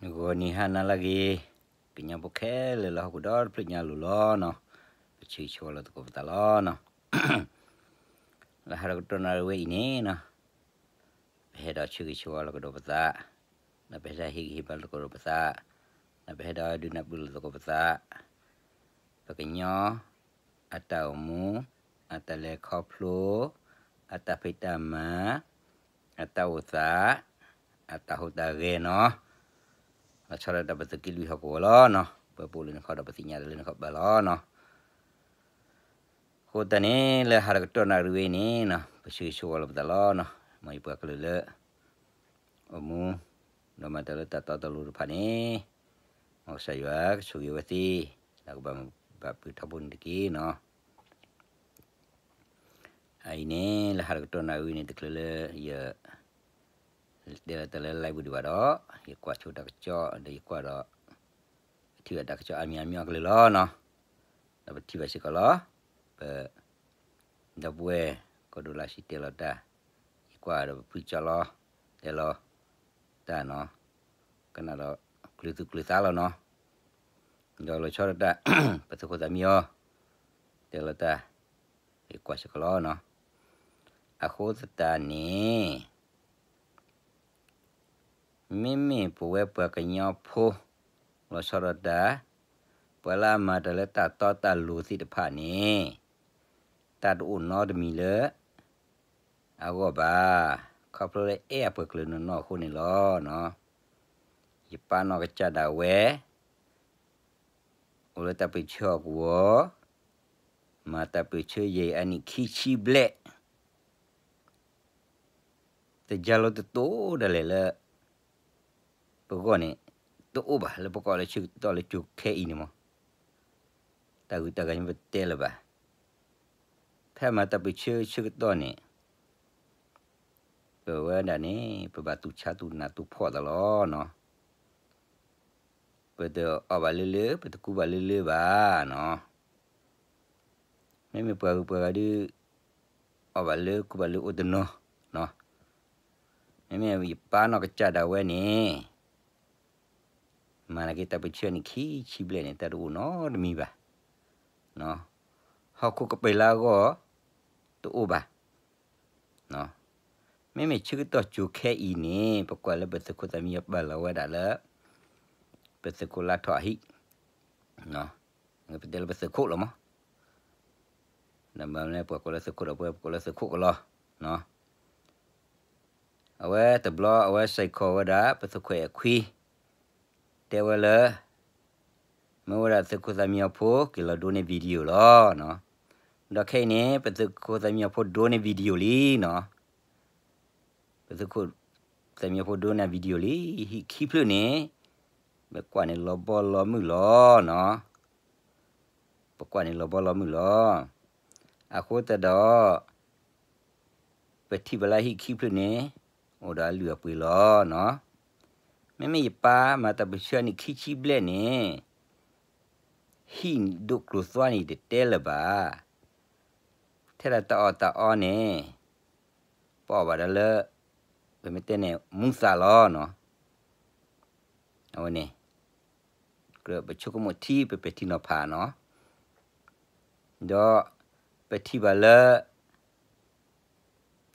ဂီၤနံၤဟါနၤလၢအဂ့ၤ, ကညီဖိခဲလၢာ်လၢဟီၣ်ခိၣ်ဒီတဖျၢၣ်ညါအလိၤလီၤနီၤ, ပဆၢဂ့ၤဆၢဝါလီၤသကိးပသးလီၤနီၤ. လၢဟါတကတီၢ်နၣ်ရံၣ်ဝဲအံၤန့ၣ်နီၤ, ပဟဲဒီးဆၢဂ့ၤဆၢဝါလီၤကဒီးပသး, ဒီးပဟဲဒီးဟ့ၣ်ဂံၢ်ဟ့ၣ်ဘါလီၤသကိးဒီးပသး, ဒီးပဟဲဒီးဒုးနၢ်ပၢၢ်လီၤသကိးပသး, ပကညီ အတၢ်အိၣ်မူ, အတၢ်လဲၤခီဖျိ, အတၢ်ဖံးတၢ်မၤ, အတၢ်အိၣ်သး, အတၢ်ဟူးတၢ်ဂဲၤနီၤ, လီၤဆီဒၣ်တၢ်ပသုးက့လွံၢ်ဟီၣ်ကဝီၤလီၤနီၤ, ပပအိၣ်လၢနခီဒီးပသ့ၣ်ညါတၢ်လၢနခီပၤလီၤနီၤ. အဃိသတးန့ၣ် လၢဟါတကတီၢ်နၣ်ရံၣ်ဝဲအံၤန့ၣ်နီၤ, ပဆၢဂ့ၤဆၢဝါလီၤပသးလီၤနီၤ, မ်ယပှၤကလုာ်လၢ အိၣ်မူ ဒီးမၤတၢ်လၢတၢ်တီတၢ်လိၤတဖၣ်န့ၣ်, မ်ကစၢ်ယွၤကဆိၣ်ဂ့ၤဝဲသ့, ဒီးကဘၣ်မုာ်ဘၣ်ပှဲၤထီဘိန့ၣ်တက့ၢ်နီၤ. အအံၤန့ၣ် လၢဟါတကတီၢ်နၣ်ရံၣ်န့ၣ် တချုးလၢယ တဲလီၤတၢ်လၢ live ပူၤဒံးဘၣ်ဒီး, ယကွၢ်ဆိတၢ်ကစီၣ် ဒီးယကွၢ်ဒီး ပထံၣ်ဘၣ်တၢ်ကစီၣ်အါမံၤအါမံၤအကလုာ်လီၤနီၤ, ဒီးပထံၣ်ဘၣ်စ့ၢ်ကီးလီၤ, ပ ဒီပုၢ်ဝဲၢ် ကီၢ်ဒိၣ်လါဆံတဲလီၤတၢ်, ယကွၢ်ဒီးပဖုကၠီလီၤ, တဲလီၤတၢ်နီၤ, ကနၣ်ဒီးကျုၤသူၣ်ကျုၤသးလီၤနီၤ, ဒီးလီၤဆီဒၣ်တၢ် ပသုးခိၣ်သးမံအီၤ တဲလီၤတၢ်, ယကွၢ်စ့ၢ်ကီးလီၤနီၤ. အဃိသတးန့ၣ် မ့မ့ၢ်ပဝဲပှၤကညီဖိ လီၤဆီဒၣ်တၢ်, ပှၤလၢအမၤတၢ်လၢတၢ်တီတၢ်လိၤသ့ၣ်တဖၣ်န့ၣ်, တၢ်တအိၣ်နီတမံၤလၢ အဂီၢ်ဘၣ်, ခီဖျိလၢအဲၣ်အပှၤကလုာ်နီၢ်နီၢ်အဃိန့ၣ်လီၤ. ယပၢ်နီၢ်ကစၢ်ဒၣ်ဝဲ အိၣ်လၢတၢ်ပၢဆှၢအကဝီၤ, မၤတၢ်ပၢဆှၢယဲၢ်အနံၣ်ခံဆံဘျဲၣ်, တယါလိၤတတိၤဒၣ်လဲာ်လၢ ပဂီၢ်န့ၣ် တအိၣ်ဘၣ်လၢပကိးလၢဆၢကတီၢ်လၢကၠိခဲအံၤန့ၣ်မး, တၢ်ဂုၤတၢ်ဂၤမ့ၢ်ပတဲလၢၤဘၣ်, ဖဲမၤတၢ်ပၢဆှၢဆၢကတီၢ်န့ၣ် ပဝဲဒၣ်န့ၣ် ပဘၣ်သူၣ်ဆါသူၣ်နးသူၣ်ဖှီၣ်သးလီၤနီၤ. ပတအီၣ်ဘၣ်လၢလၢ ပတကူဘၣ်လၢလၢဘၣ်နီၤ. မ့မ့ၢ်ပှၤဂုၤပှၤဂၤဒုး အီၣ်ဘၣ်လၢကူဘၣ်လၢအိၣ်တနီၤနီၤ. မ့မ့ၢ်ယပၢ်နီၢ်ကစၢ်ဒၣ်ဝဲန့ၣ် မၤနာ်က့တၢ်ပၢဆှၢန့ၣ်ခံဆံဘျဲၣ်န့ၣ် တၢ်တအိၣ်နီတမံၤဘၣ်. ဟီၣ်ခိၣ်ကပၤလၢအဂီၢ် တအိၣ်ဘၣ်. မ့မ့ၢ်ဆၢကတီၢ်ကၠိခဲအံၤန့ၣ် ပကွၢ်လၢပသုးခိၣ်သးမံယီၤပာ်လီၤဝဲဒၣ်လၢ ပသုးခိၣ်လါထီၣ်အဟံၣ်, ပတဲလၢပသုးခိၣ်လီၤမး, နမ့ၢ်ပှၤကိးလၢသုးခိၣ်ဒီးပဝဲပကိးလၢသုးခိၣ်ကလီၤ. အဝဲတဘျီအဝဲစဲးကီးဝဲဒၣ် ပသုးခိၣ်အဲၣ်ခွံ တဲဝဲလၢ မ့ၢ်ဝဲဒၣ်သုးခိၣ်သးမံအီၤဖိ က့ၤလီၤဒိန့ၢ် video လီၤ. ဒီးခဲအံၤန့ၣ် ပသုးခိၣ်သးမံအီၤဖိဒိန့ၢ် video လံနီၤ. ပသုးခိၣ်သးမံအီၤဖိဒိန့ၢ် video လံ, ဟံၣ်ခံဖျၢၣ်န့ၣ် ပကွၢ်န့ၣ်လီၤဘီလီၤမုၢ်လီၤနီၤ. ပကွၢ်န့ၣ်လီၤဘီလီၤမုၢ်လီၤ. အဃိသတးဒီး ပထံၣ်ဘၣ်လၢဟံၣ်ခံဖျၢၣ်န့ၣ် အိၣ်ဒီးအလုၢ်အပှ့ၤလီၤနီၤ. မ့မ့ၢ်ယပၢ်မၤတၢ်ပၢဆှၢန့ၣ်ခံဆံဘျဲၣ်န့ၣ် ဟံၣ်ဒိၣ်ကျိၤသွါန့ၣ်တတဲလၢၤဘၣ်. ထဲဒၣ်တၢ်အီၣ်တၢ်အီန့ၣ် ပအီၣ်ဘၣ်ဒၣ်လၢ ပမ့ၢ်တဲန့ၣ် မူသးလီၤနီၤ. အဝဲန့ၣ် ပဆိကမိၣ်ထံ ပပဲာ်ထံနီၤဖးနီၤ. ဒီးပထံၣ်ဘၣ်လၢ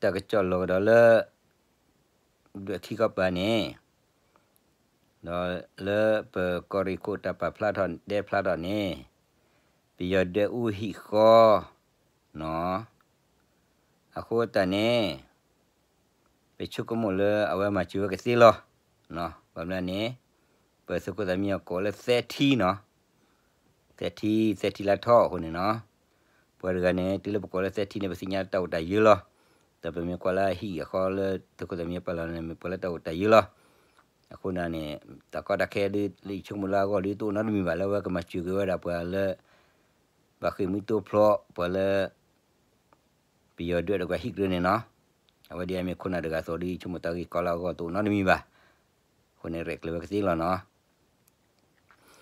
တၢ်ကစီၣ်လီၤကဒီးလၢ ဒွဲၣ်ခံခီပၤန့ၣ် ဒီးလၢပကီၢ်ရ့ၣ်ခိၣ်တၢ်ပာ်ဖျါထီၣ်တဲဖျါထီၣ်န့ၣ် ပယီၤဒွဲၣ်အူဟံၣ်ဃီနီၤ. အဃိသတးန့ၣ် ပဆိကမိၣ်လၢအဝဲမၤစၢၤဝဲကသ့လီၤ. ဘၣ်မနုၤန့ၣ် ပသုးခိၣ်သးမံအီၤကိးလၢသဲထံနီၤ. သဲထံ သဲထံလါထီၣ်အဃိန့ၣ်နီၤ. ပှၤတဂၤန့ၣ် တုၤလၢပကိးလၢသဲထံန့ၣ် ပသ့ၣ်ညါလၢတၢ်အိၣ်တၢ်ယၢလီၤ. ဒီးပမ့ၢ်ကွၢ်လၢဟံၣ်အဃီလၢသုးခိၣ်သးမံအီၤပာ်လီၤန့ၣ် မ့ၢ်ပှၤလၢတၢ်အိၣ်တၢ်ယၢလီၤ. အဃိန့ၣ် တၢ်ကီတၢ်ခဲဒ်လၢယဆိကမိၣ်လၢအဂီၢ်ဒ်တအိၣ်နီတမံၤဘၣ်လၢအဝဲကမၤစၢၤက့ၤဝဲဒၣ်ပှၤလၢ ဘၣ်ဃ့ၢ်မှံတိဖျိ ပှၤလၢ ပယီၤဒွဲၣ်တဂၤဟံၣ်ကြၢးန့ၣ်နီၤ. အဝဲဒ်အမ့ၢ်ခိၣ်နၢ်တဂၤအသိးဒ်ဆိကမိၣ်တၢ်ဂ့ၢ်ကီလၢအဂီၢ်တအိၣ်နီတမံၤဘၣ်. အဃိန့ၣ်ရဲၣ်ကျဲၤဝဲကသ့လီၤနီၤ.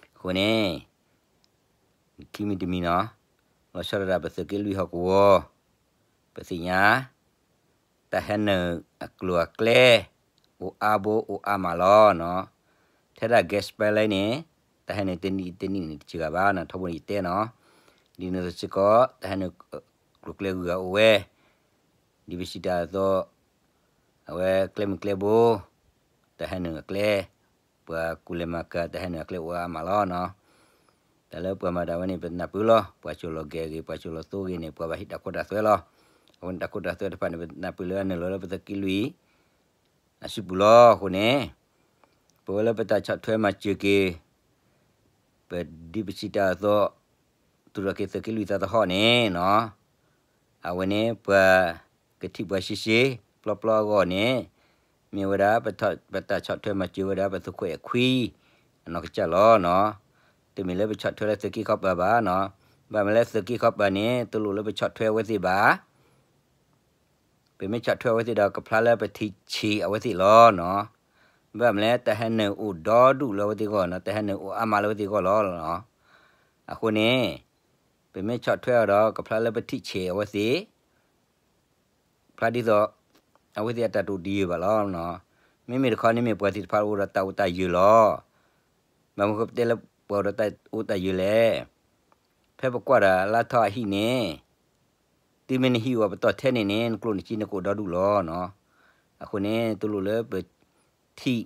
အဃိန့ၣ် ခံမံၤတမံၤနီၤ, လီၤဆီဒၣ်တၢ်ပသုးက့လွံၢ်ဟီၣ်ကဝီၤ ပသ့ၣ်ညါ တၢ်ဟဲနုာ်အကျိၤအကျဲ အိၣ်အါဘိအိၣ်အါမးလီၤနီၤ. ထဲဒၣ် gas pipeline န့ၣ် တၢ်ဟဲနုာ်တနံၣ်တနံၣ်န့ၣ် တစှၤဘၣ်နီၤ, ထီဘိန့ၣ်ယတဲနီၤ, ဒ်န့ၣ်အသိးစ့ၢ်ကီး တၢ်ဟဲနုာ်ကျိၤကျဲဂုၤဂၤအိၣ်ဝဲ, ဒ်ပစံးတၢ်အသိး အဝဲကျဲမုၢ်ကျဲဘိ တၢ်ဟဲနုာ်အကျဲ, ပှၤကူၣ်လဲၤမၤကၤ တၢ်ဟဲနုာ်အကျဲအိၣ်အါမးလီၤနီၤ. တၢ်လၢပှၤမၤတၢ်ဝဲန့ၣ် ပနၢ်ပၢၢ်လီၤ, ပှၤကၠိၤလီၤကဲဂ့ၤ ပှၤကၠိၤလီၤသိဂ့ၤန့ၣ် ပှၤဘၣ်ဟံးတၢ်ခိတၢ်သွဲလီၤ. အဃိန့ၣ် တၢ်ခိတၢ်သွဲတဖၣ်န့ၣ် ပနၢ်ပၢၢ်လၢအနုာ်လီၤလၢပသုးက့လွံၢ် အစုပူၤလီၤ. အဃိန့ၣ် ပဝဲလၢပတၢ်ဆီၣ်ထွဲမၤစၢၤက့ၤ ပဒ်ပစံးတၢ်အသိး သူၣ်ထီၣ်က့ၤသုးက့လွံၢ်သးသဟီၣ်န့ၣ်နီၤ, အဝဲန့ၣ် ပှၤကထံၣ်ပှၤရှဲရှဲ ပျီပျီအဂီၢ်န့ၣ် မ့ၢ်ဝဲဒၣ် ပတၢ်ဆီၣ်ထွဲမၤစၢၤဝဲဒၣ် ပသုးခိၣ်အဲၣ်ခွံ အနီၢ်ကစၢ်လီၤနီၤ. တမ့ၢ်လၢပဆီၣ်ထွဲလၢသုးက့ခီပၤဘၣ်နီၤ, ဘၣ်မနုၤလၢသုးက့ခီပၤန့ၣ် တလိၣ်လၢပဆီၣ်ထွဲအဝဲသ့ၣ်ဘၣ် ပမ့ၢ်ဆီၣ်ထွဲအဝဲသ့ၣ်ဒီး ကဖျါလၢပထံၣ်ဆံးအဝဲသ့ၣ်လီၤနီၤ. ဘၣ်မနုၤလဲၣ် တၢ်ဟဲနုာ်အိၣ်ဒီဒူၣ်လၢအဝဲသ့ၣ်အဂီၢ်နီၤ, တၢ်ဟဲနုာ်အိၣ်အါမးလၢအဝဲသ့ၣ်အဂီၢ်လီၤ. အဃိန့ၣ် ပမ့ၢ်ဆီၣ်ထွဲအီၤဒီး ကဖျါလၢပထံၣ်ဆံးအဝဲသ့ၣ် ဖျါဒ်သိး အဝဲသ့ၣ်အတၢ်တအိၣ်တယၢၤဘၣ်လီၤ. မ့မ့ၢ်တခီန့ၣ်မ့ၢ်ပှၤသ့ၣ်တဖၣ်အိၣ်ဒီးတၢ်အိၣ်တၢ်ယၢၤလီၤ. ဘၣ်မနုၤဃိပတဲလၢပှၤအိၣ်ဒီးတၢ်အိၣ်တၢ်ယၢၤလဲၣ်. ဖဲပကွၢ်ဒီးလါထီၣ်အဟံၣ်န့ၣ် တုၤမ့ၢ်နဟံၣ်အိၣ်ပတီၢ်ထဲန့ၣ်န့ၣ် နကျိၣ်နစ့နကအိၣ်ဒီဒူၣ်လီၤနီၤ. အဃိန့ၣ် တလိၣ်လၢပထံၣ်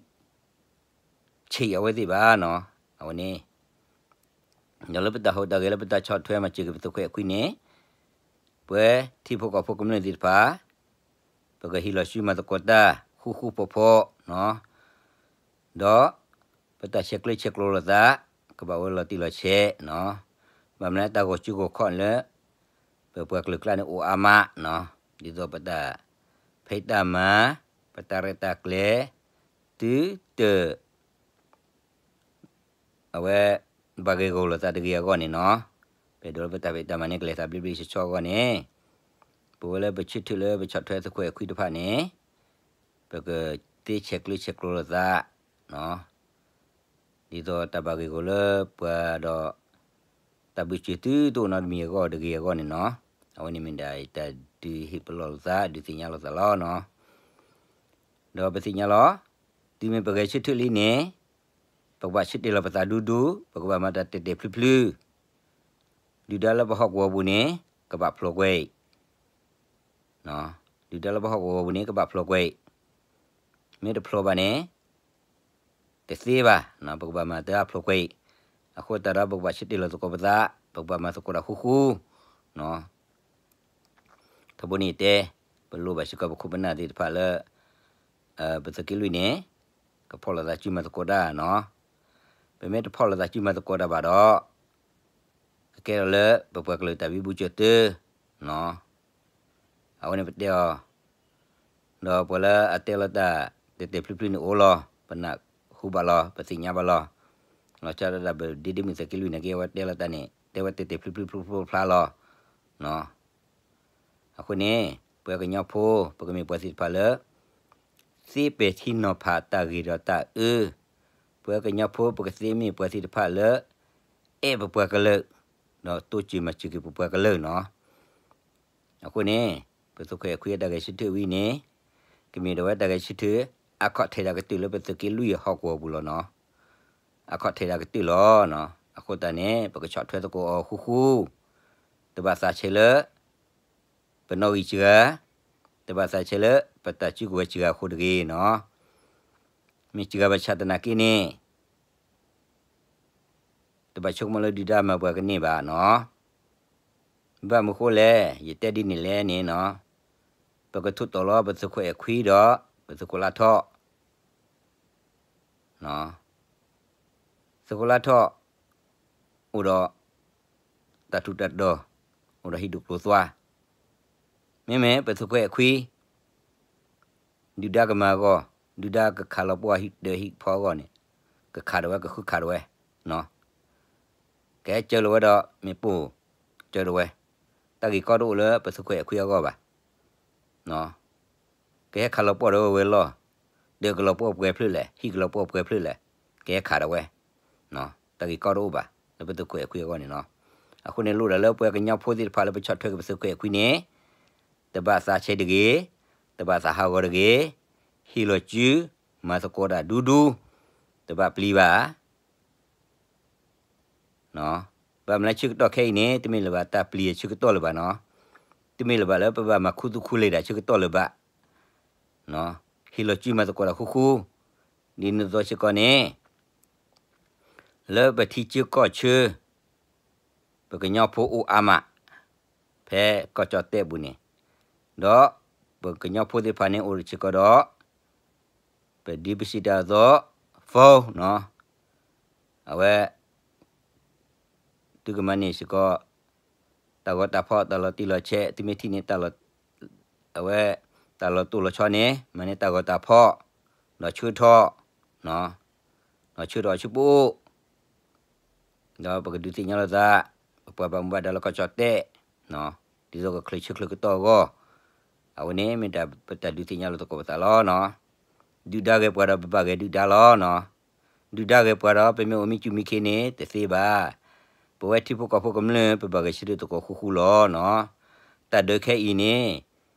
ဆံးအဝဲသ့ၣ်ဘၣ်နီၤ. အဝဲန့ၣ် ဒီးလၢပတၢ်ဟူးတၢ်ဂဲၤလၢပတၢ်ဆီၣ်ထွဲမၤစၢၤက့ၤပသုးခိၣ်အဲၣ်ခွံန့ၣ် ပဝဲထံဖိကီၢ်ဖိကမျၢၢ်သ့ၣ်တဖၣ် ပကဟ့ၣ်လီၤစုမၤသကိးတၢ် ဃူဃူဖိးဖိးနီၤ. ဒီးပတၢ်ဆဲးကျၢဆဲးကျိးလိာ်သး ကဘၣ်ဝဲလီၤတံၢ်လီၤဆဲးနီၤ. ဘၣ်မနုၤလၢတၢ်ဂီၤစုဂီၤခီၣ်လၢ ပပှၤကလုာ်ကျါန့ၣ်အိၣ်အါမးနီၤ. ဒ်သိးပတၢ်ဖံးတၢ်မၤ ပတၢ်ရဲၣ်တၢ်ကျဲၤ တုၤတၢ် အဝဲ ဘၣ်ဂ့ၢ်ဂီၢ်လိာ်သးတဂ့ၤအဂီၢ်န့ၣ်နီၤ, ပအဲၣ်ဒိးလၢပတၢ်ဖံးတၢ်မၤန့ၣ် ကလဲၤသးဘျ့ဘျ့ဆှီဆှီအဂီၢ်န့ၣ်, ပဝဲလၢပဆၢထၢၣ်လၢပဆီၣ်ထွဲသုးခိၣ်အဲၣ်ခွံတဖၣ်န့ၣ်, ပကသ့ဆဲးကျၢဆဲးကျိးလိာ်သး ဒ်သိးတၢ်ဘၣ်ဂ့ၢ်ဂီၢ်လၢပှၤဒီး တၢ်ဘုၣ်စၢၤသုတအိၣ်နီတမံၤအဂီၢ်တဂ့ၤအဂီၢ်န့ၣ်နီၤ, အဝဲန့ၣ်မ့ၢ်ဒၣ်တၢ်ဒုးဟ့ၣ်ပလီၢ်လိာ်သး ဒုးသ့ၣ်ညါလိာ်သးလီၤနီၤ. ဒီးပသ့ၣ်ညါလီၤ, တုၤမ့ၢ်ပဂဲၤဆၢထၢၣ်လံန့ၣ်, ပကဘၣ်ဆၢတဲာ်လီၤပသးဒူဒူ, ပကဘၣ်မၤတၢ်တဲာ်တဲာ်ဖျုဖျု, ဒုၣ်ဒါလၢပဟီၣ်ကဝီၤပူၤန့ၣ် ကဘၣ်ဖျိးကွံာ်အံၤ, ဒုၣ်ဒါလၢပဟီၣ်ကဝီၤပူၤန့ၣ် ကဘၣ်ဖျိးကွံာ်အံၤ, မ့ၢ်တဖျိးဘၣ်န့ၣ် တသ့ဘၣ်, ပကဘၣ်မၤတၢ်ဖျိးကွံာ်အံၤ, အဃိသတးဒီး ပကဘၣ်ဆၢတဲာ်လီၤသကိးပသး, ပကဘၣ်မၤသကိးတၢ်ဃူဃူ ထီဘိန့ၣ်တဲ, ပလိၣ်ဘၣ်စ့ၢ်ကီးပခိၣ်ပနၢ်သ့ၣ်တဖၣ်လၢ ပသုးက့လွံၢ်န့ၣ် ကဖီၣ်လိာ်သးစုမၤသကိးတၢ်နီၤ, ပမ့ၢ်တဖီၣ်လိာ်သးစုမၤသကိးတၢ်ဘၣ်ဒီး ကကဲထီၣ်လၢပပှၤကလုာ်တၢ်ဘံဘူကၠီၤတၢ်နီၤ, အဝဲန့ၣ်ပတဲအီၤ, ဒီးပှၤလၢအတဲလီၤတၢ်တဲာ်တဲာ်ဖျုဖျုန့ၣ်အိၣ်လီၤ, ပနၢ်ဟူဘၣ်လီၤ, ပသ့ၣ်ညါဘၣ်လီၤ, လီၤဆီဒၣ်တၢ်ဒ်ဒ့မုၣ်သုးက့လွံၢ်န့ၣ်က့ အဝဲတဲလီၤတၢ်န့ၣ် တဲဝဲတဲာ်တဲာ်ဖျုဖျုဖျုဖျုဖျါလီၤ, အဃိန့ၣ် ပှၤကညီဖိ ပကမ့ၢ်ပှၤသ့ၣ်တဖၣ်လၢ သ့ပဲာ်ထံနီၤဖးတၢ်ဂ့ၤဒီးတၢ်အၢ, ပှၤကညီဖိ ပကသ့မ့ၢ်ပှၤသ့ၣ်တဖၣ်လၢ အဲၣ်ပပှၤကလုာ်, ဒီးတိစၢၤမၤစၢၤက့ၤပပှၤကလုာ်နီၤ. အဃိန့ၣ် ပသုးခိၣ်အဲၣ်ခွံအတၢ်ဂဲၤဆၢထၢၣ်ဝံၤန့ၣ် ကမ့ၢ်ဒၣ်ဝဲတၢ်ဂဲၤဆၢထၢၣ် အခီၣ်ထံးတၢ်ကတၢၢ်လၢပသုးက့လွံၢ်အဟီၣ်ကဝီၤပူၤလီၤနီၤ. အခီၣ်ထံးတၢ်ကတၢၢ်လီၤ. အဃိသတးန့ၣ် ပကဆီၣ်ထွဲသကိးအီၤဃူဃူ, တဘၣ်သးဆဲးလၢ ပနီၣ်ဂံၢ်စှၤ, တဘၣ်သးဆဲးလၢ ပတၢ်စုကဝဲၤစှၤအဃိတဂ့ၤနီၤ. မ့ၢ်စှၤဘၣ်ဆၣ်သနာ်က့န့ၣ် တဘၣ်ဆိကမိၣ်လၢဒုၣ်ဒါမၤပှၤကန့ၢ်ဘၣ်နီၤ. ဘၣ်မနုၤဃိလဲၣ်, ယတဲဒ်န့ၣ်လဲၣ်န့ၣ်နီၤ, ပကထိၣ်တီၤလီၤပသုးခိၣ်အဲၣ်ခွံဒီး ပသုးခိၣ်လါထီၣ် သုးခိၣ်လါထီၣ် အိၣ်ဒီး တၢ်ထူးတၢ်တီၤ, အိၣ်ဒီးဟံၣ်ဒိၣ်ကျိၤသွါ, မ့မ့ၢ်ပသုးခိၣ်အဲၣ်ခွံ ဒုၣ်ဒါကမၤအဂီၢ်, ဒုၣ်ဒါကခးလီၤပှီၢ်ဟံၣ်ဒီးဟံၣ်ဖီအဂီၢ်န့ၣ်, ကခးဒၣ်ဝဲ ကဃုခးဒၣ်ဝဲ, ကဟဲစၢၤလီၤဝဲဒီး မ့ၣ်ပိၢ်စၢၤဒၣ်ဝဲ, တၢ်ဂ့ၢ်ကီတအိၣ်လၢပသုးခိၣ်အဲၣ်ခွံအဂီၢ်ဘၣ်. ကဟဲခးလီၤပှီၢ်ဒၣ်ဝဲဝဲလီၢ်, ဒီးကလီၤပှီၢ်ပှဲၤဖျၢၣ်လဲၣ်, ဟံၣ်ကလီၤပှီၢ်ပှဲၤဖျၢၣ်လဲၣ်, ကဟဲခးဒၣ်ဝဲ, တၢ်ဂ့ၢ်ကီတအိၣ်ဘၣ် လၢပသုးခိၣ်အဲၣ်ခွံအဂီၢ်န့ၣ်နီၤ. အဃိန့ၣ်လိၣ်ဒၣ်လၢပှၤကညီဖိသ့ၣ်တဖၣ်လၢပဆီၣ်ထွဲက့ၤပသုးခိၣ်အဲၣ်ခွံန့ၣ်, တဘၣ်သးဆဲးတဂ့ၤ, တဘၣ်သးဟးဂီၤတဂ့ၤ, ဟ့ၣ်လီၤစု မၤသကိးတၢ်ဒူဒူ တဘၣ်ပျံၤဘၣ်. ဘၣ်မနုၤဆၢကတီၢ်ခဲအံၤန့ၣ် တမ့ၢ်လၢၤဘၣ်တၢ်ပျံၤအဆၢကတီၢ်လၢၤဘၣ်နီၤ, တမ့ၢ်လၢၤဘၣ်လၢပဘၣ်မၤခူသူၣ်ခူလံာ်တၢ်ဆၢကတီၢ်လၢၤဘၣ်. ဟ့ၣ်လီၤစုမၤသကိးတၢ်ဃူဃူ, ဒ်န့ၣ်အသိးစ့ၢ်ကီးန့ၣ် လၢပထံဆၢကီၢ်ဆၢ ပကညီဖိအိၣ်အါမး ဖဲကီၢ်ကၠီၣ်တဲၣ်ပူၤန့ၣ်, ဒီးပကညီဖိသ့ၣ်တဖၣ်န့ၣ်အိၣ်စ့ၢ်ကီးဒီး ပဒ်ပစံးတၢ်အသိး phone နီၤ, အဝဲ သုကမၤန့ၢ်စ့ၢ်ကီး တၢ်ဂီၤတၢ်ဖီၣ် တၢ်လီၤတံၢ်လီၤဆဲး သုမ့ၢ်ထံၣ်န့ၣ် အဝဲ တၢ်လီၤတိၢ်လီၤဆီန့ၣ် မၤန့ၢ်တၢ်ဂီၤတၢ်ဖီၣ် ဒီးဆၢထီၣ် ဒီးဆၢထီၣ်ဆူပအိၣ် ဒီးပကဒုးသ့ၣ်ညါလိာ်သး ပပှၤဘၣ်မူဘၣ်ဒါလၢကီၢ်ကၠီၣ်တဲၣ် ဒ်သိးကချုးဆၢချုးကတီၢ်အဂီၢ်, အဝဲန့ၣ်မ့ၢ်ဒၣ်ပတၢ်ဒုးသ့ၣ်ညါလိာ်သကိးပသးလီၤနီၤ. ဒုၣ်ဒါဂဲၤပှၤဒီးပဘၣ်ဂဲၤဒုၣ်ဒါလီၤနီၤ. ဒုၣ်ဒါဂဲၤပှၤဒီး ပမ့ၢ်အိၣ်မံကၠူၣ်မံခ့န့ၣ် တသ့ဘၣ်. ပဝဲထံဖိကီၢ်ဖိကမျၢၢ် ပဘၣ်ဂဲၤဆၢထၢၣ်သကိးဃူဃူလီၤနီၤ. တၢ်ဒုးခဲအံၤန့ၣ်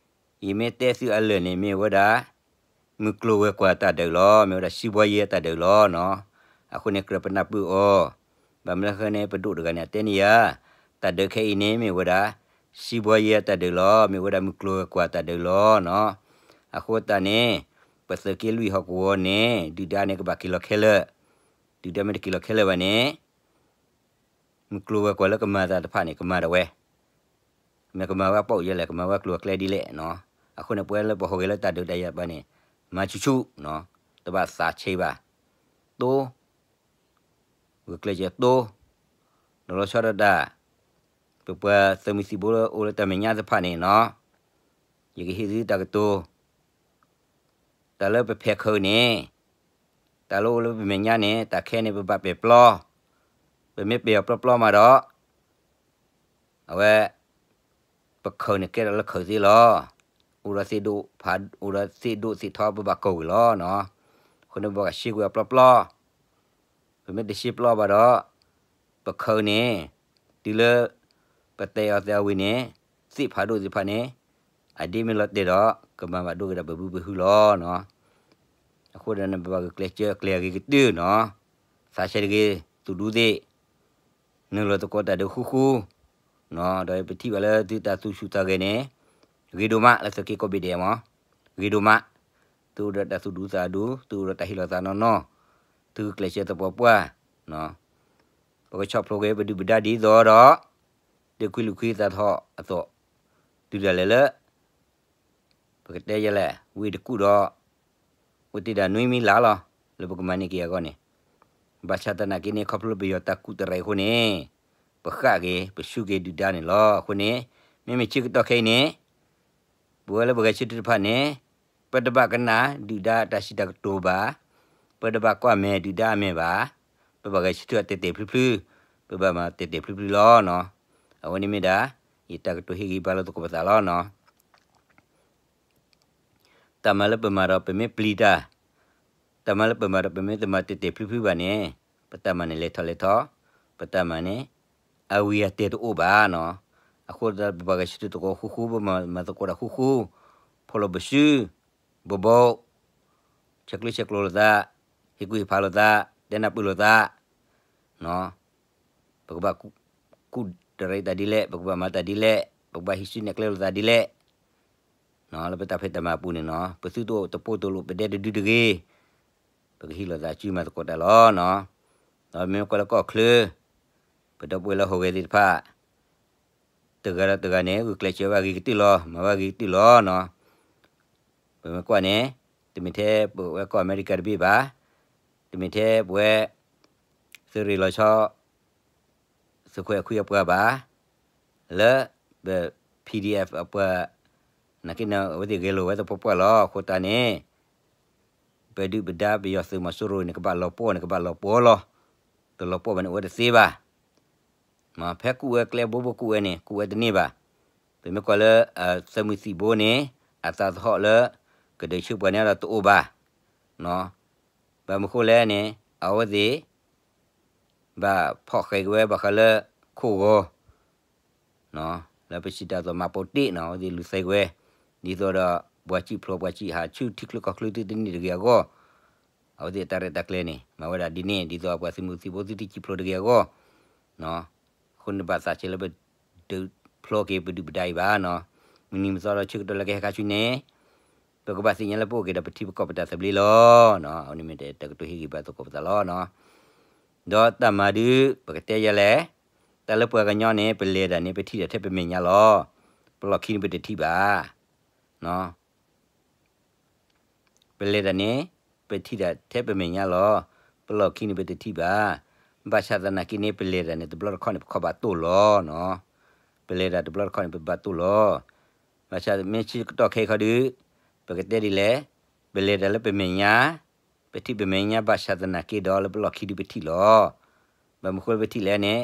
ယမ့ၢ်တဲသုအလၢာ်န့ၣ် မ့ၢ်ဝဲဒၣ် မုၢ်ကျိၤဝဲၤကွာ်တၢ်ဒုးလီၤ, မ့ၢ်ဝဲဒၣ်စံးဘှီယဲၢ်တၢ်ဒုးလီၤနီၤ. အဃိန့ၣ် ကြၢးပနၢ်ပၢၢ်အီၤ, ဘၣ်မနုၤဃိန့ၣ် ပဒိၣ်တဂၤန့ၣ် အတဲန့ၢ်ယၤ, တၢ်ဒုးခဲအံၤန့ၣ် မ့ၢ်ဝဲဒၣ် စံးဘှီယဲၢ်တၢ်ဒုးလီၤ, မ့ၢ်ဝဲဒၣ်မုၢ်ကျိၤဝဲၤကွာ်တၢ်ဒုးလီၤနီၤ. အဃိသတးန့ၣ် ပသုးက့လွံၢ်ဟီၣ်ကဝီၤန့ၣ် ဒုၣ်ဒါန့ၣ် ကဘၣ်က့ၤလီၤခဲလၢာ်, ဒုၣ်ဒါမ့ၢ်တက့ၤလီၤခဲလၢာ်ဘၣ်န့ၣ် မုၢ်ကျိၤဝဲၤကွာ်လၢကမၤသးတဖၣ်န့ၣ် ကမၤဒၣ်ဝဲ, မ့ၢ်ကမၤဝဲအပီၣ်ယဲလဲၣ်, ကမၤဝဲကျိၤအကျဲဒ်လဲၣ်နီၤ. အဃိန့ၣ် ပဝဲလၢပဟူးဂဲၤလၢတၢ်ဒုးတၢ်ယၤတဖၣ်န့ၣ် မၤဆူၣ်ဆူၣ်နီၤ, တဘၣ်သးဆံးဘၣ်, တိၢ် ဂုာ်ကျဲးစၢးတိၢ်, ဒီးလီၤဆီဒၣ်တၢ်, ပပှၤသုးမုၢ်သံၣ်ဘိလၢအိၣ်လၢတၢ်မဲာ်ညါသ့ၣ်တဖၣ်န့ၣ်နီၤ, ယကဟ့ၣ်သုတၢ်ကတိၤ, တၢ်လၢပဖဲးခုးန့ၣ်, တၢ်လၢအိၣ်လၢပမဲာ်ညါန့ၣ် တၢ်ခဲန့ၣ် ပဘၣ်ပဲာ်ပျီ, ပမ့ၢ်ပဲာ်အီၤပျီပျီမးဒီး အဝဲ ပခုးန့ၣ်ကဲထီၣ်လၢခုးသ့လီၤ. အိၣ်ဒီးသ့ၣ်ဒိၣ်ဖး, အိၣ်ဒီးသ့ၣ်ဒိၣ်သ့ၣ်ထီ ပဘၣ်ကိးဝံၤလီၤနီၤ. အဃိန့ၣ် ပဘၣ်ကရှဲကွံာ်အပျီပျီ, ပမ့ၢ်တရှဲပျီဘၣ်ဒီး ပခုးန့ၣ် တုၤလၢ ပတဲအီၤသဲအဝံၤန့ၣ် သ့ၣ်ဖးဒိၣ်သ့ၣ်တဖၣ်န့ၣ် အဒ့မ့ၢ်လီၤတဲာ်ဒီး ကမၤဘၣ်ဒိက့ၤဒီးပဘုပဟုလီၤနီၤ. အဃိဒီးန့ၣ် ပဘၣ်ဂုာ်ကျဲးစၢးကျဲၤအဂ့ၤကတၢၢ်နီၤ, သးဆဲးတဂ့ၤ သူၣ်ဒူသ့ၣ် နုာ်လီၤသကိးတၢ်ဒုးဃူဃူ, ဒီးပထံၣ်ဘၣ်လၢသုတၢ်သူၣ်ဆူၣ်သးဂဲၤန့ၣ် ဂ့ၤဒိၣ်မးလၢသုးက့ကိးဘ့ၣ်ဒဲးမး, ဂ့ၤဒိၣ်မး, သုအိၣ်ဒီးတၢ်သူၣ်ဒူသးဒူ, သုအိၣ်ဒီးတၢ်ဟ့ၣ်လီၤသးနီၢ်နီၢ်, သုဂုာ်ကျဲးစၢးသပှၢ်ပှၢ်, ပကဆီၣ်ဖျိးက့ၤပဒုၣ်ပဒါဒ်သိးဒီး ဒုးကွံာ်လုၢ်ကွံာ်သးထီၣ်အသိး, တုၤဒၣ်လဲာ်လၢ ပကတဲယဲလဲၣ် ဝ့ၢ်တကူၣ်ဒီး အိၣ်တ့ၢ်ဒၣ်နွံမံလါလီၤ, လၢပကမၤန့ၢ်က့ၤအဂီၢ်န့ၣ်, ဘၣ်ဆၣ်သနာ်က့န့ၣ် ခီဖျိလၢပယီၤတၢ်ကူၣ်တရဲးအဃိန့ၣ် ပဃၣ်က့ၤ ပဆူၣ်က့ၤဒုၣ်ဒါန့ၣ်လီၤ. အဃိန့ၣ် မ့မ့ၢ်ဆၢကတီၢ်ခဲအံၤန့ၣ် ပဝဲလၢပဂဲၤဆၢထၢၣ်တဖၣ်န့ၣ် ပတဘၣ်ကနၣ်ဒုၣ်ဒါတၢ်စံးတၢ်ကတိၤဘၣ်, ပတဘၣ်ကွၢ်မဲာ်ဒုၣ်ဒါအမဲာ်ဘၣ်, ပဘၣ်ဂဲၤဆၢထၢၣ်တဲာ်တဲာ်ဖျုဖျု, ပဘၣ်မၤတဲာ်တဲာ်ဖျုဖျုလီၤနီၤ. အဝဲန့ၣ်မ့ၢ်ဒၣ် ယတၢ်ကတိၤဟ့ၣ်ဂံၢ်ဘါလိာ်သကိးပသးလီၤနီၤ. တၢ်မၤလၢပမၤဒီးပမ့ၢ်ပျံၤတၢ်, တၢ်မၤလၢပမၤဒီး ပမ့ၢ်တမၤတဲာ်တဲာ်ဖျုဖျုဘၣ်န့ၣ် ပတၢ်မၤန့ၣ်လဲၤထီၣ်လဲၤထီ, ပတၢ်မၤန့ၣ် အဝံၤအတဲာ်တအိၣ်ဘၣ်နီၤ. အဃိသတး ပဘၣ်ဂဲၤဆၢထၢၣ်သကိးဃူဃူ, ပမၤသကိးတၢ်ဃူဃူ, ဖီၣ်လိာ်ပစု, ဘိးဘိး, ဆဲးကျၢဆဲးကျိးလိာ်သး, ဟ့ၣ်ကူၣ်ဟ့ၣ်ဖးလိာ်သး, တဲနၢ်ပၢၢ်လိာ်သး ပကဘၣ်ကူၣ်, ကူၣ်တရံးတၢ်ဒ်လဲၣ်, ပကဘၣ်မၤတၢ်ဒ်လဲၣ်, ပကဘၣ်ဟံးစုနဲၣ်ကျဲလိာ်သးဒ်လဲၣ်, လၢပတၢ်ဖံးတၢ်မၤအပူၤန့ၣ်နီၤ. ပသုတအိၣ်တပိၢ်တလိၣ် ပဒဲတဒုတဂ့ၤ, ပကဟံးလိာ်သးစုမၤသကိးတၢ်လီၤနီၤ. ဒီးမ့ၢ်ကွၢ်လၢကီၢ်ချၢ, ပဒီပုၢ်ဝဲၢ်လၢဟူးဂဲၤသ့ၣ်တဖၣ် တဂၤဒီးတဂၤန့ၣ် ဂုာ်ကျဲးစၢးဘၣ်ဂ့ၤကတၢၢ်လီၤ, မၤဘၣ်ဂ့ၤကတၢၢ်လီၤနီၤ. ပမ့ၢ်ကွၢ်န့ၣ် တမ့ၢ်ထဲပဝဲကီၢ်အမဲရကၤတဘ့ၣ်ဘၣ်, တမ့ၢ်ထဲပဝဲ သုးရ့ၣ်လီၤဆီ သုးခိၣ်အဲၣ်ခွံအပှၤဘၣ်, လၢပ PDF အပှၤ နာ်က့န့ၣ် အဝဲသ့ၣ်ဂဲၤလိာ်ဝဲသပှၢ်ပှၢ်လီၤ. အဃိသတးန့ၣ် ပဒုၣ်ပဒါပယီၤသုးမီၤစိရိၤန့ၣ် ကဘၣ်လီၤပှီၢ်န့ၣ် ကဘၣ်လီၤပှီၢ်လီၤ. တလီၤပှီၢ်ဘၣ်န့ၣ် အိၣ်ဝဲတသ့ဘၣ်. ဖဲကူၣ်ဝဲကျဲဘိဘိကူၣ်ဝဲန့ၣ် ကူၣ်ဝဲတန့ၢ်ဘၣ်. ပမ့ၢ်ကွၢ်လၢ သုးမုၢ်သံၣ်ဘိန့ၣ် အသးသဟီၣ်လၢ ကဒုးဆူပှၤန့ၣ်ဒီးတအိၣ်ဘၣ်. ဘၣ်မနုၤဃိလဲၣ်န့ၣ် အဝဲသ့ၣ် ဘၣ်ဖီၣ်ဃဲးက့ၤဝဲဘၣ်ဃးလၢ ခိၣ်ဂီၤ လၢပစံးတၢ်အသိး မှတ်ပုံတင်နီၤ, အဝဲသ့ၣ်လူၤသဲက့ၤဝဲ ဒ်သိးဒီး ပှၤစံၣ်ဖျိးပှၤစံၣ်ဟးဆူထံချၢကီၢ်ချၢသုတန့ၢ်တဂ့ၤအဂီၢ်, အဝဲသ့ၣ်တၢ်ရဲၣ်တၢ်ကျဲၤန့ၣ် မၤဝဲဒၣ်ဒ်န့ၣ် ဒ်သိးအပှၤသုးမုၢ်သံၣ်ဘိသုတစံၣ်ဖျိးတဂ့ၤအဂီၢ်, အဃိန့ၣ်ဘၣ်သးဆဲးလၢပဒုးဖျိက့ၤပဒုၣ်ပဒါအံၤဘၣ်နီၤ, မုၢ်နံၤမုၢ်သီဒီးဆၢကတီၢ်လၢကဟဲခါဆူညါန့ၣ် ပကဘၣ်သ့ၣ်ညါလၢပအိၣ်က့ၤဒီးပထံပကီၢ်ပတၢ်သဘျ့လီၤ. အဝဲန့ၣ်မ့ၢ်တၢ်ကတိၤဟ့ၣ်ဂံၢ်ဘါသကိးပသးလီၤ. ဒီးတၢ်မၤဒုး ပကတဲယဲလဲၣ်, တၢ်လၢပှၤကညီန့ၣ် ပလဲၤတၢ်န့ၣ် ပထံၣ်တၢ်ထဲပမဲာ်ညါလီၤ. ပလီၢ်ခံန့ၣ်ပတထံၣ်ဘၣ်. ပလဲၤတၢ်န့ၣ် ပထံၣ်တၢ်ထဲပမဲာ်ညါလီၤ. ပလီၢ်ခံန့ၣ်ပတထံၣ်ဘၣ်. ဘၣ်ဆၣ်သနာ်က့န့ၣ် ပလဲၤတၢ်န့ၣ် တဘျီတခီၣ်န့ၣ် ပခီၣ်ဘၣ်တိၢ်လီၤ. ပလဲၤတၢ်တဘျီတခီၣ်န့ၣ် ပဘၣ်တိၢ်လီၤ. ဘၣ်ဆၣ်မ့ၢ်ဆၢကတီၢ်ခဲအံၤခီဒုး ပကတဲဒ်လဲၣ်, ပလဲၤတၢ်လၢပမဲာ်ညါ ပထံၣ်ပမဲာ်ညါ ဘၣ်ဆၣ်သနာ်က့ဒီးလၢပလီၢ်ခံဒုးပထံၣ်လီၤ. ဘၣ်မနုၤဃိလၢပထံၣ်လဲၣ်န့ၣ်,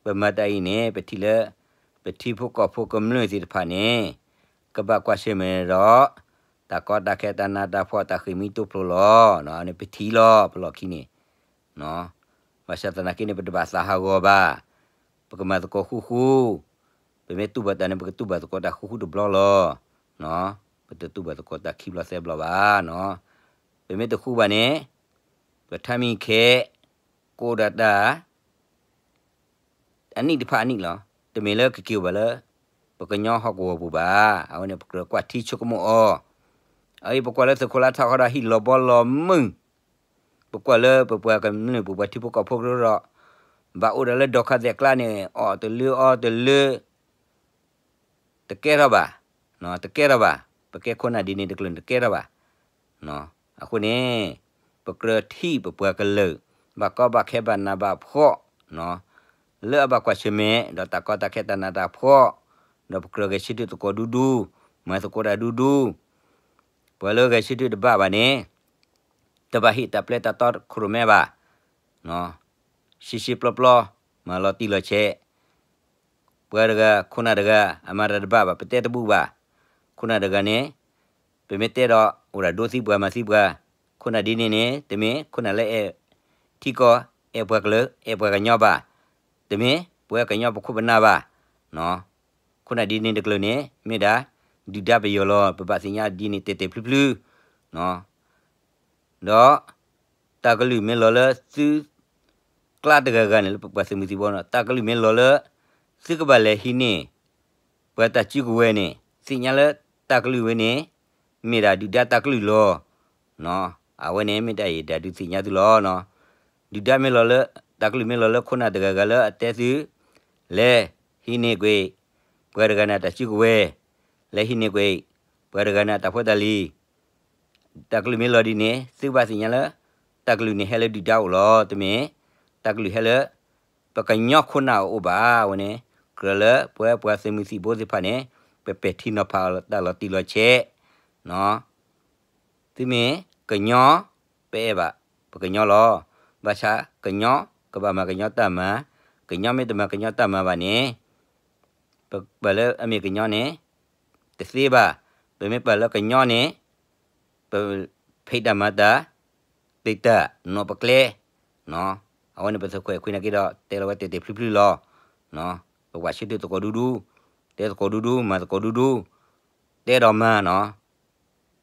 ပမၤတၢ်အံၤန့ၣ် ပထံၣ်လၢ ပထံဖိကီၢ်ဖိကမျၢၢ်သ့ၣ်တဖၣ်န့ၣ် ကဘၣ်ကွၢ်ဆၢၣ်မဲာ်ဒီး တၢ်ကီတၢ်ခဲတၢ်နးတၢ်ဖှီၣ်တၢ်ဃ့ၢ်မှံတိဖျိလီၤ. အန့ၣ်ပထံၣ်လီၤ ပလီၢ်ခံန့ၣ် ဘၣ်ဆၣ်သနာ်က့န့ၣ် ပတဘၣ်သးဟးဂီၤဘၣ်. ပကမၤသကိးဃူဃူ, ပမ့ၢ်တူၢ်ဘၣ်တၢ်န့ၣ် ပကတူၢ်ဘၣ်သကိးတၢ်ဃူဃူတဘျီလီၤ. ပတတူၢ်ဘၣ်သကိးတၢ်ခံဘျီသၢဘျီဘၣ်. ပမ့ၢ်တဃူဘၣ်န့ၣ် ပထါမံၤခဲ ကအိၣ်ဒၣ်တၢ် အနံၣ်တဖၣ်အနံၣ်လီၤ. တမ့ၢ်လၢကက့ၤအိၣ်ဘၣ်လၢ ပကညီဟီၣ်ကဝီၤပူၤဘၣ်. အဝဲန့ၣ် ပကြၢးကွၢ်ထံဆိကမိၣ်အီၤ. အအံၤ ပကွၢ်လၢသုးခိၣ်လါထီၣ်ဃီဒီး ဟံၣ်လီၤဘီလီၤမုၢ်, ပကွၢ်လၢပပှၤကမျၢၢ်ပူၤ ပှၤထံဖိကီၢ်ဖိကရၢဒီး ဘၣ်အိၣ်ဒၣ်လၢဒီခါသဲးကျါန့ၣ် အီၣ်တလၢအီတလၢ တကဲထီၣ်ဘၣ်, တကဲထီၣ်ဘၣ်, ပကဲခိၣ်နၢ်ဒ်န့ၣ်တကလုာ်န့ၣ် တကဲထီၣ်ဘၣ်. အဃိန့ၣ် ပကြၢးထံၣ်ပပှၤကလုာ် ဘၣ်ကီဘၣ်ခဲဘၣ်နးဘၣ်ဖှီၣ် လၢအဘၣ်ကွၢ်ဆၢၣ်မဲာ် ဒီးတၢ်ကီတၢ်ခဲတၢ်နးတၢ်ဖှီၣ်, ဒီးပကြၢးဂဲၤဆၢထၢၣ်သကိးဒူဒူ, မၤသကိးတၢ်ဒူဒူ, ပှၤလၢဂဲၤဆၢထၢၣ်တဘၣ်ဘၣ်န့ၣ် တဘၣ်ဟ့ၣ်တၢ်ပျဲတၢ်တီခိၣ်ရိၣ်မဲဘၣ်, ရှဲရှဲပျီပျီ, မၤလီၤတံၢ်လီၤဆဲး, ပှၤတဂၤ ခိၣ်နၢ်တဂၤ အမၤတၢ်တဘၣ်ဘၣ် ပတဲတဘူၣ်ဘၣ်, ခိၣ်နၢ်တဂၤန့ၣ် ပမ့ၢ်တဲဒီး အိၣ်ဒၣ်ဒိသံပှၤမၤသံပှၤ, ခိၣ်နၢ်ဒ်န့ၣ်န့ၣ် တမ့ၢ်ခိၣ်နၢ်လၢအဲၣ်ထံကီၢ် အဲၣ်ပှၤကလုာ် အဲၣ်ပှၤကညီဘၣ်, တမ့ၢ်ပှၤကညီပခိၣ်ပနၢ်ဘၣ်, ခိၣ်နၢ်ဒ်န့ၣ်တကလုာ်န့ၣ် မ့ၢ်ဒၣ် ဒုၣ်ဒါပယီၤလီၤ. ပဘၣ်သ့ၣ်ညါဒ်န့ၣ်တဲာ်တဲာ်ဖျုဖျု ဒီး တၢ်ကလုၢ်မ့ၢ်လီၤလၢသု ကျါတဂၤဂၤန့ၣ် လၢပပှၤသုးမုၢ်သံၣ်ဘိန့ၣ် တၢ်ကလုၢ်မ့ၢ်လီၤလၢ သုကဘၣ်လဲၤဟံးန့ၢ် ပှၤတၢ်စုကဝဲၤန့ၣ် သ့ၣ်ညါလၢတၢ်ကလုၢ်ဝဲန့ၣ် မ့ၢ်ဒၣ်ဒုၣ်ဒါတၢ်ကလုၢ်လီၤ. အဝဲန့ၣ်မ့ၢ်တၢ်အံၤဒၣ်ဒုးသ့ၣ်ညါသုလီၤ. ဒုၣ်ဒါမ့ၢ်လီၤလၢ တၢ်ကလုၢ်မ့ၢ်လီၤလၢခိၣ်နၢ်တဂၤဂၤလၢအတဲသု လဲၤဟံးန့ၢ်ကွံာ် ပှၤတဂၤန့ၣ်အတၢ်စုကဝဲၤ, လဲၤဟံးန့ၢ်ကွံာ် ပှၤတဂၤန့ၣ်အတၢ်ဖိတၢ်လံၤ တၢ်ကလုၢ်မ့ၢ်လီၤဒ်န့ၣ် သုကဘၣ်သ့ၣ်ညါလၢ တၢ်ကလုၢ်န့ၣ်ဟဲလၢဒုၣ်ဒါအိၣ်လီၤ. တမ့ၢ် တၢ်ကလုၢ်ဟဲလၢ ပကညီခိၣ်နၢ်အအိၣ်ဘၣ်. အဝဲန့ၣ် ကြၢးလၢပဝဲပှၤသုးမုၢ်သံၣ်ဘိသ့ၣ်တဖၣ်န့ၣ် ပပဲာ်ထံနီၤဖးအီၤလၢတၢ်လီၤတံၢ်လီၤဆဲး သုမ့ၢ်ကညီ ပအဲၣ်ဘၣ်ပကညီလီၤ. ဘၣ်ဆၣ်ကညီ ကဘၣ်မၤကညီတၢ်မၤ, ကညီမ့ၢ်တမၤကညီတၢ်မၤဘၣ်န့ၣ် ပပာ်လၢအမ့ၢ်ကညီန့ၣ် တသ့ဘၣ်. ပမ့ၢ်ပာ်လၢကညီန့ၣ် ပဖံးတၢ်မၤတၢ် တ့ၢ်တၢ်နီၢ်ပကျဲ, အဝဲန့ၣ်ပသုးခွဲးခွံနၢ်က့ဒီး တဲလီၤဝဲတဲာ်တဲာ်ဖျုဖျုလီၤ. ပဝးဆၢထၢၣ်သကိးဒူဒူ, တဲသကိးဒူဒူ, မၤသကိးဒူဒူ, တဲဒီးမၤနီၤ,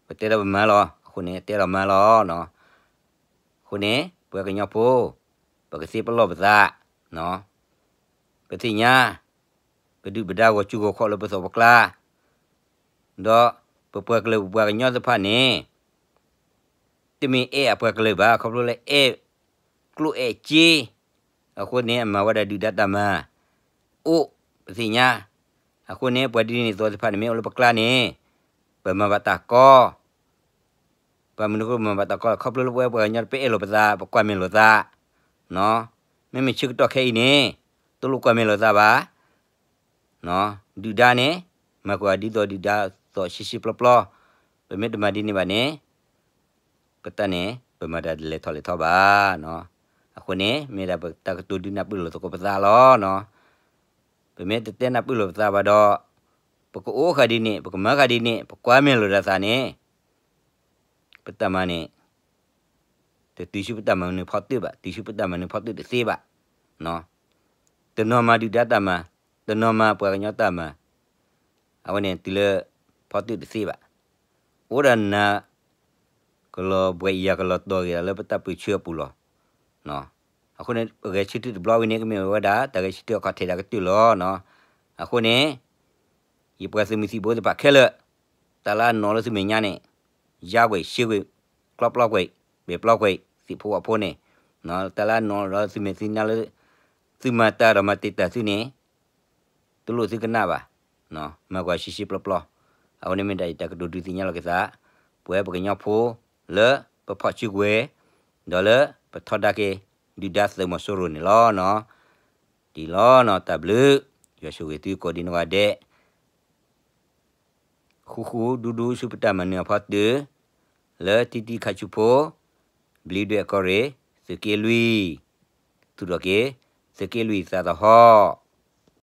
ပတဲဒီးပမၤလီၤ. အဃိန့ၣ် တဲဒီးမၤလီၤ. အဃိန့ၣ် ပှၤကညီဖိ ပကသ့ပလီၢ်ပသး, ပသ့ၣ်ညါ ပဒုၣ်ပဒါဂီၤစုဂီၤခီၣ်လၢပသိးပကျါ, ဒီးပပှၤကလုာ်ပပှၤကညီသ့ၣ်တဖၣ်န့ၣ် တမ့ၢ်အဲၣ်အပှၤကလုာ်ဘၣ်, ခီဖျိလၢအဲၣ်ကျိၣ်အဲၣ်စ့, အဃိန့ၣ် အမၤဝဲဒၣ်ဒုၣ်ဒါတၢ်မၤ အိၣ်ပသ့ၣ်ညါ. အဃိန့ၣ် ပှၤဒ်န့ၣ်သိးသ့ၣ်တဖၣ်န့ၣ် မ့ၢ်အိၣ်လၢပကျါန့ၣ် ပမၤဘၣ်တၢ်ကီ ဘၣ်မနုၤအဃိပမၤဘၣ်တၢ်ကီလဲၣ်, ခီဖျိလၢပဝဲပှၤကညီတပအဲၣ်လိာ်ပသး, ပကွၢ်မဲာ်လိာ်သး, မ့မ့ၢ်ဆၢကတီၢ်ခဲအံၤန့ၣ် တလိၣ်ကွၢ်မဲာ်လိာ်သးဘၣ်. ဒုၣ်ဒါန့ၣ် မၤကွၢ်ဒ်သိးဒုၣ်ဒါသိးရှဲရှဲပျီပျီ, ပမ့ၢ်တမၤဒ်န့ၣ်ဘၣ်န့ၣ် ပတၢ်န့ၣ် ပမၤတၢ်တလဲၤထီၣ်လဲၤထီဘၣ်. အဃိန့ၣ် မ့ၢ်ဒၣ်ပတၢ်ကတိၤဒုးနၢ်ပၢၢ်လိာ်သကိးပသးလီၤ. ပမ့ၢ်တတဲနၢ်ပၢၢ်လိာ်ပသးဘၣ်ဒီး ပကအိၣ်ဃာ်ဒ်န့ၣ် ပကမၤဃာ်ဒ်န့ၣ် ပကွၢ်မဲာ်လိာ်ဒၣ်သးန့ၣ် ပတၢ်မၤန့ၣ် တတုၤဆူပတၢ်မၤနၢၤဖီတၢၣ်ဘၣ်, တုၤဆူပတၢ်မၤနၢၤဖီတၢၣ်တသ့ဘၣ်. တနီၤမၤဒုၣ်ဒါတၢ်မၤ, တနီၤမၤပှၤကညီတၢ်မၤ, အဝဲန့ၣ်တုၤလၢဖီတၢၣ်တသ့ဘၣ်. အိၣ်ဒၣ်နၤ ကလီၤဘှဲးယၤ ကလီၤတီၤဂ့ၤဒၣ်လၢပတၢ်ပၢၢ်ဆၢအပူၤလီၤ. အဃိန့ၣ် ပဂဲၤဆၢထၢၣ်တဘျီဝဲန့ၣ် ကမ့ၢ်ဝဲဒၣ် တၢ်ဂဲၤဆၢထၢၣ်အခီၣ်ထံးတၢ်ကတၢၢ်လီၤ. အဃိန့ၣ် ယပှၤသုးမုၢ်သံၣ်ဘိသ့ၣ်တဖၣ်ခဲလၢာ်, တၢ်လၢအနီၤလၢသုမဲာ်ညါန့ၣ် ယါကွံာ် ရှဲကွံာ် ကျီပျီကွံာ် ဘဲၣ်ပျီကွံာ် သ့ၣ်ဖိဝၣ်ဖိန့ၣ်, တၢ်လၢအနီၤလၢသုမဲာ်သုနါလၢ သုမၤတၢ်ဒီးမၤတ့ၢ်တၢ်သုန့ၣ် တလိၣ်သုကနၣ်ဘၣ်, မၤကွၢ်ရှဲရှဲပျီပျီ. အဃိန့ၣ်မ့ၢ်ဒၣ်ယတၢ်ကတိၤဒုးသ့ၣ်ညါလီၤက့ၤသး ပဝဲပှၤကညီဖိလၢပဖီၣ်စုကဝဲၤ ဒီးလၢပထီဒါက့ၤ ဒုၣ်ဒါသုးမီၤစိရိၤန့ၣ်လီၤ. ဒ်လီၤနီၤ တၢ်ဘျုး, ယွၤဆိၣ်ဂ့ၤသုကိးဒံနီၢ်ဂၤဒဲး ဃူဃူဒူဒူဆူပတၢ်မၤနၢၤအဖီတၢၢ်, လၢတံတံခါဆူဖိ, ဘျံးဒွဲၣ်ကီၢ်ရ့ၣ်, သုးက့လွံၢ်, သူၣ်ထီၣ်က့ၤ, သုးက့လွံၢ်သးသဟီၣ်